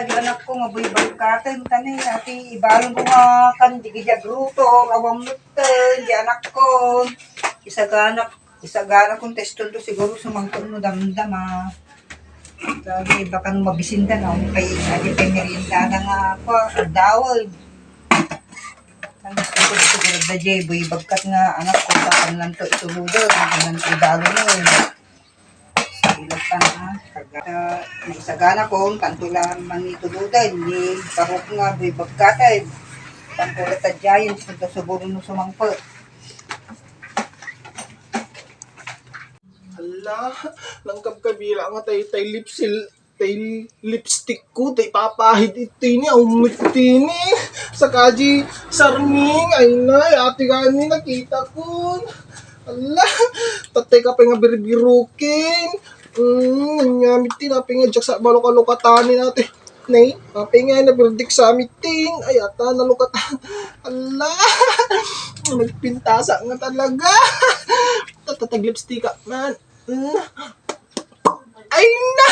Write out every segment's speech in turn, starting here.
di anak ko nga boy bangkatan tanay ati ibalon ko nga kan di gidya gruto awam mutten di anak ko isagana kung teston to siguro sumangton no damdama lagi baka nung mabisinda na kay adi kay merienda na nga ako dawod ang gusto ko siguro da jay boy bagkat nga anak ko sa kanlan to ituludo ang ibalo no ilagtan ha naisagana ko kanto lang mangituludan ni parok nga boy bagkatay pangkulat at giant sa suburo no sumangpot. Ala, langkap kabila nga tay lipstick ko, tay papahid itini, umit itini. Sa kaji sarming, ay na, ati gani nakita ko. Ala, tatay ka pa nga birbirukin. Nanyamit din, api nga dyak sa balok-alokatanin natin. Nay, api nga nabirdik sa amiting. Ay, ata nalukatan. Ala, nagpintasa nga talaga. Tatag lipstick ka, man. Ay na!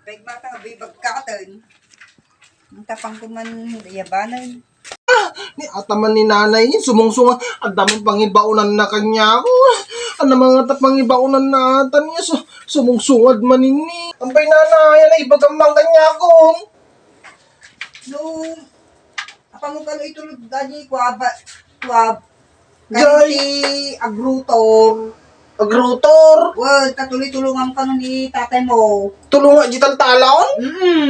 Pag bata nga boy bagkatan ang tapang ko man yabanan. Ni ataman ni nanay yun, sumungsunga. Ang daming pangibaunan na kanya ako. Ang mga tapangibaunan na atan niya, sumungsungad man ini. Ang bay nanay, na ibagamang kanya ako. No, apang mo kalo itulog dali kwab Jay! kanti agrutor. Agrutor! Well, katuloy-tulungan ka nun ni tatay mo. Tulungan jital talon?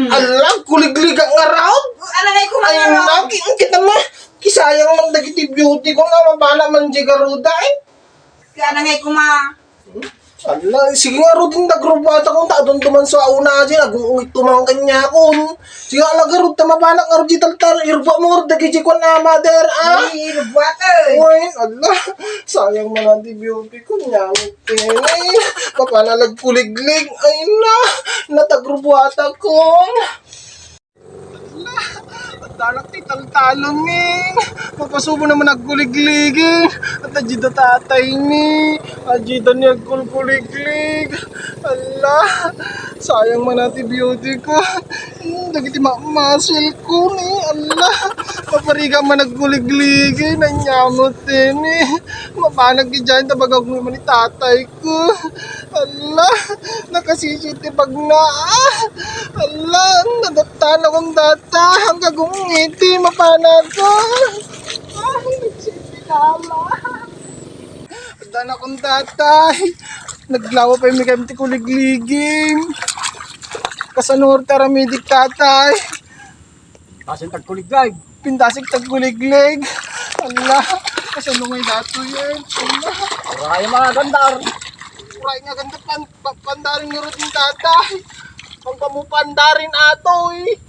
Alam, kuligliga nga raw? Ano nga ko Ay na, kita mo. Kisayang man dagiti beauty ko nga, mabala man di garuda eh. Kaya na nga ko ma. Ala, sige nga ro din nagrubata kung taon tuman sa una dyan, nag-uungit tumang kanya kung. Sige nga lagarot na mabalak nga ro di taltar, irba mo ro dagi ko na mother ah. Ay, rubuat eh. Uy, ala, sayang man ang beauty ko niya. Okay, papanalag kuliglig, ay na, natagrubata ko. Dalak ti taltalon ni. Papasubo naman nagkuligligin. At ajida tatay ni. Ajida niya nagkuliglig. Ala, sayang man natin beauty ko. Dagiti muscle ko ni. Ala, papariga man nagkuligligin. Nanyamot din ni. Mapanag ki dyan tabagag naman ni tatay ko. Ala, nakasisitipag na. Ala, nadatan akong data. Hanggang ngiti, mapanag ko. Ay, nagsipinala. Pagdaan akong tatay. Naglawa pa yung migamit kuligligim. Kasanor taramidik tatay. Kasin tagkuligay. Pintasik tagkuliglig. Allah, kasanungay dato yan. Allah. Raya mga gandar. Uray nga ganda pandarin nga rin tatay. Ang pamupandarin ato eh.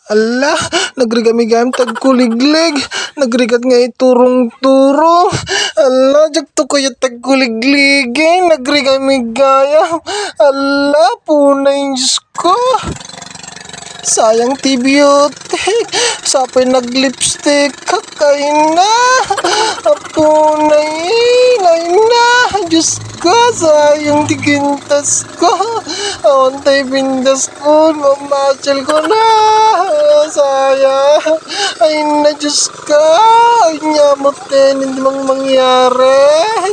Ala, nagrigami-gami tagkuliglig. Nagrigat nga iturong-turong. Ala, jakto ko yung tagkuligligin. Nagrigami-gayam. Ala, punay Diyos ko. Sayang ti-beauty. Sapay nag-lipstick. Kakain na. Apunay. Nay na. Diyos ko. Sayang tigintas ko. Awantay bindas ko. Mamachal ko na. Sayang. Ay na Diyos ko. Ay nyamot din. Hindi mang mangyari.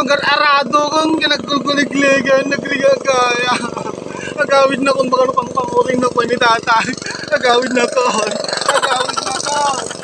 lugar arado kung kinagkulkuligligan, nagligagaya. Agawid na kung baka pang panguring na po ni tatay. Agawid na to. Agawid na to.